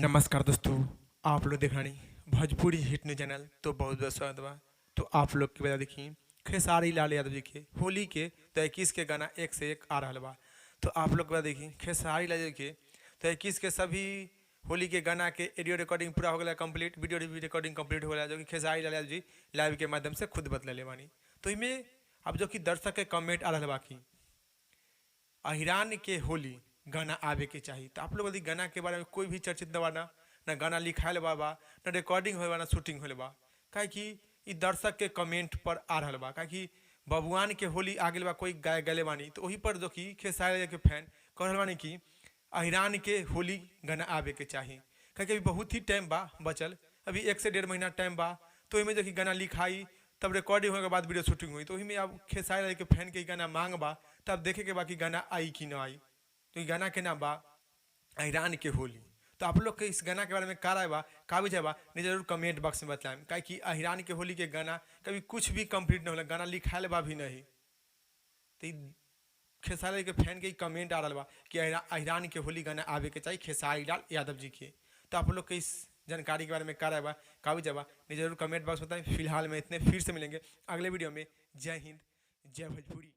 नमस्कार दोस्तों, आप लोग देख रहे भोजपुरी हिट न्यूज चैनल। तो बहुत बहुत स्वागत बा। तो आप लोग के बता देखी खेसारी लाल यादव जी के होली के तो 21 के गाना एक से एक आ रहा बा। तो आप लोग के बता देखी खेसारी लाल के तो 21 के सभी होली के गाना के ऑडियो रिकॉर्डिंग पूरा हो गया कंप्लीट, वीडियो भी रिकॉर्डिंग कंप्लीट हो गया, जो कि खेसारी लाल यादव जी लाइव के माध्यम से खुद बतले बानी। तो इनमें अब जो कि दर्शक के कमेंट आ रहा बाकी अहिरान के होली गाना आवे के चाहिए। तो आप लोग यदि गाना के बारे में कोई भी चर्चित न बा, ना गाना लिखायल बा, ना रिकॉर्डिंग होल बा, ना शूटिंग होल बा, काहे कि ई दर्शक के कमेंट पर आ रहा बा। काहे कि बबुआन के होली आ गेल बा, कोई गाय गले बानी, तो वही पर जो कि खेसारी के फैन कह रहल बानी कि अहिरान के होली गाना आवे के चाही। काहे कि अभी बहुत ही टाइम बा बचल, अभी 1 से 1.5 महीना टाइम बा। तो ओहिमे जो कि गाना लिखाई, तब रिकॉर्डिंग होने के बाद वीडियो शूटिंग हुई। तो वही में अब खेसारी के फैन के गाना मांग बा, तब देखे के बा कि गाना आई कि ना आई। तो ये गाना के नाम बा अहिरान के होली। तो आप लोग के इस गाना के बारे में का राय बा, का विचार बा, नहीं जरूर कमेंट बॉक्स में बताएं। काहे कि अहिरान के होली के गाना कभी कुछ भी कंप्लीट नहीं होला, गाना लिखायल बा भी नहीं। तो खेसारी के फैन के कमेंट आ रहा बा कि अहिरान के होली गाना आवे के चाहिए खेसारी लाल यादव जी के। तो आप लोग के इस जानकारी के बारे में का राय बा, का विचार बा, नहीं जरूर कमेंट बॉक्स में बताएं। फिलहाल में इतने, फिर से मिलेंगे अगले वीडियो में। जय हिंद, जय भोजपुरी।